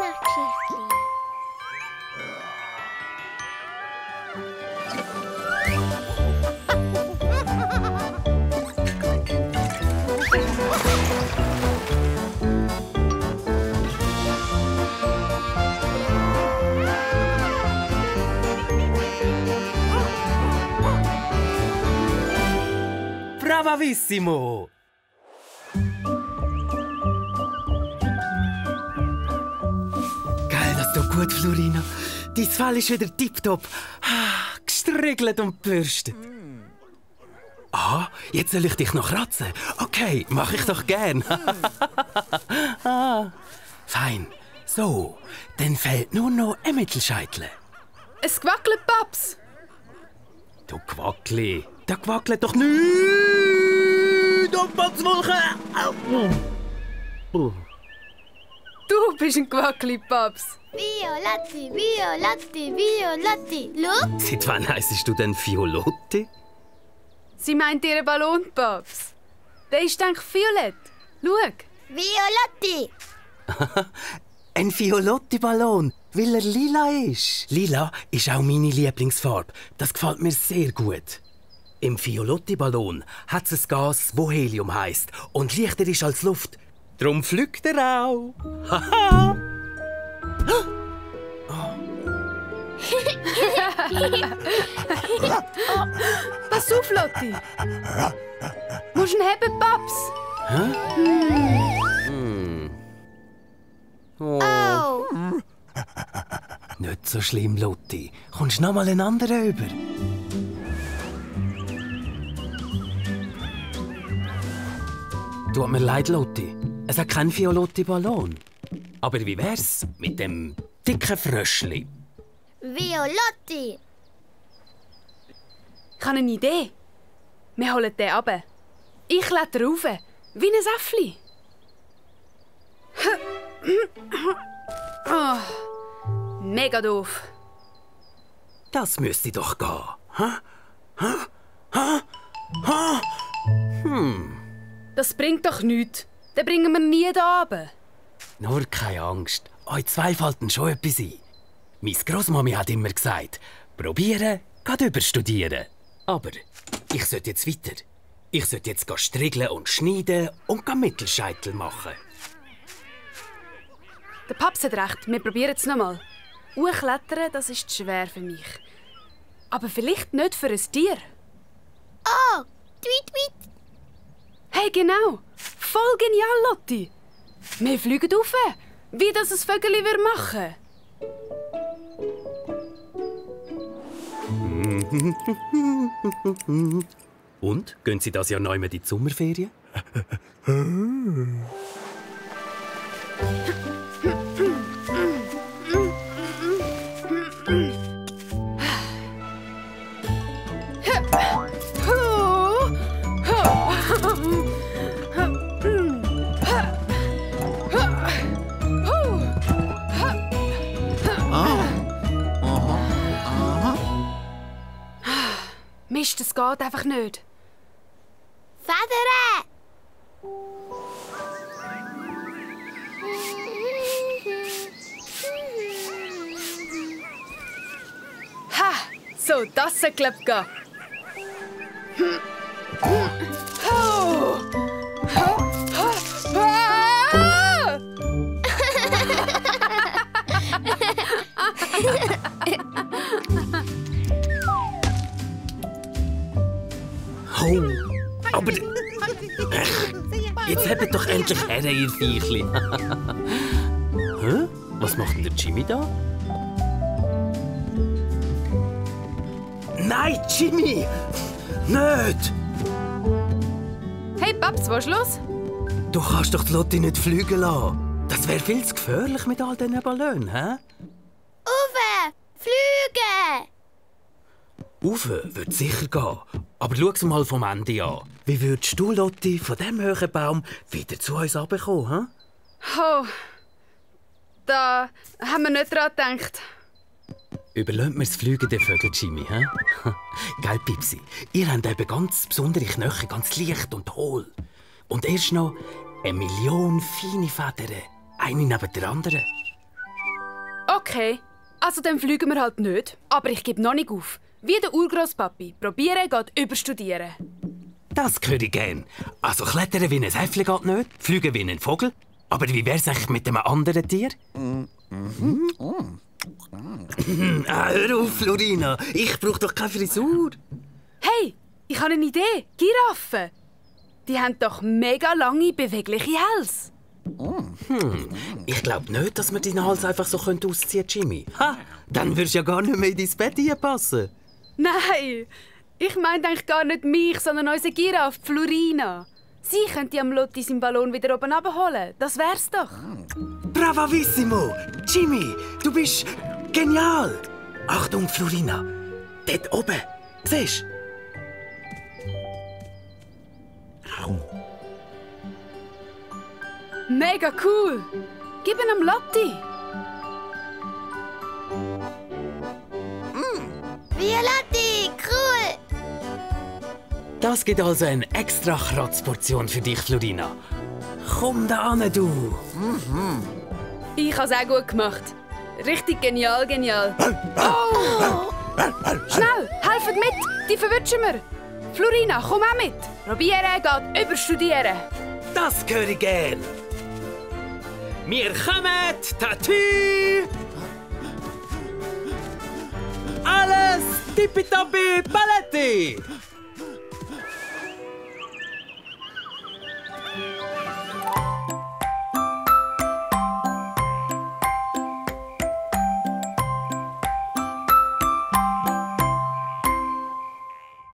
Fasnachtgeschichtli. Bravissimo! Geil, das tut gut, Florina. Dein Fell ist wieder tipptopp. Gestriegelt und gebürstet. Ah, jetzt soll ich dich noch kratzen. Okay, mach ich doch gern. Fein. So, dann fehlt nur noch ein Mittelscheitel. Es gewackelt, Paps. Du Quackli, da gewackelt doch nicht! Doppelswolke! Du bist ein Gewackeli, Paps. Violatti, Violatti, Violatti. Schau. Seit wann heissest du denn Violotti? Sie meint ihren Ballon, Paps. Der ist denk violett. Schau. Violatti. Ein Violotti-Ballon, weil er lila ist. Lila ist auch meine Lieblingsfarbe. Das gefällt mir sehr gut. Im Violotti-Ballon hat es ein Gas, das Helium heisst und leichter ist als Luft. Darum fliegt er auch. Haha! Pass auf, Lotti. Musst ihn haben, Paps. Oh. Nicht so schlimm, Lotti. Kommst noch mal einen anderen über? Tut mir leid, Lotti. Es hat keinen Violotti-Ballon. Aber wie wär's mit dem dicken Fröschli? Violatti. Ich habe eine Idee. Wir holen den runter. Ich kletter rauf, wie ein Äffli. Oh, mega doof. Das müsste doch gehen. Das bringt doch nichts. Den bringen wir nie hier runter. Nur keine Angst. Euch zwei fällt schon etwas ein. Meine Grossmami hat immer gesagt, probieren geht überstudieren. Aber ich sollte jetzt weiter. Ich sollte jetzt striegeln und schneiden und Mittelscheitel machen. Der Paps hat recht, wir probieren es nochmal. Hochklettern, das ist schwer für mich. Aber vielleicht nicht für ein Tier. Oh, tweet, tweet. Hey, genau. Voll genial, Lotti. Wir fliegen rauf, wie das ein Vögel machen würde. Und? Gehen Sie das Jahr neu mit in die Sommerferien? Mist, das geht einfach nicht. Federn. Ha! So, das sollte glaub gehen. Oh, aber... Jetzt habt doch endlich her, ihr Viechli. Hä? Was macht denn der Jimmy da? Nein, Jimmy! Nicht! Hey, Paps, was ist los? Du kannst doch die Lotti nicht fliegen lassen. Das wäre viel zu gefährlich mit all diesen Ballonen, hä? Uwe, fliegen. Uwe wird sicher gehen. Aber schau mal vom Ende an. Wie würdest du, Lotti, von diesem hohen Baum wieder zu uns herunterkommen? Oh, da haben wir nicht dran gedacht. Überlasst mir das Fliegen der Vögel, Jimmy, hä? Gell, Pipsi? Ihr habt eben ganz besondere Knochen, ganz leicht und hohl. Und erst noch 1 Million feine Federn, eine neben der anderen. Okay, also dann fliegen wir halt nicht. Aber ich gebe noch nicht auf. Wie der Urgroßpapi. Probieren geht überstudieren. Das höre ich gern. Also klettern wie ein Äffli geht nicht, fliegen wie ein Vogel. Aber wie wär's eigentlich mit einem anderen Tier? Hör auf, Florina. Ich brauche doch keine Frisur. Hey, ich habe eine Idee. Giraffen. Die haben doch mega lange, bewegliche Hälse. Ich glaube nicht, dass wir deinen Hals einfach so ausziehen können, Jimmy. Ha, dann würdest du ja gar nicht mehr in dein Bett hineinpassen. Nein, ich meine eigentlich gar nicht mich, sondern unsere Giraffe, Florina. Sie könnte am Lotti seinen Ballon wieder oben abholen. Das wär's doch. Bravissimo! Jimmy, du bist genial! Achtung, Florina. Dort oben. Siehst du? Mega cool. Gib ihn am Lotti. Violotti, cool. Das gibt also eine extra Kratzportion für dich, Florina. Komm da an, du. Ich habe es auch gut gemacht. Richtig genial, genial. Oh! Schnell, helft mit, die verwutschen wir. Florina, komm auch mit. Probieren geht überstudieren. Das höre ich gern. Wir kommen, Tatü! Alles tippitoppi paletti!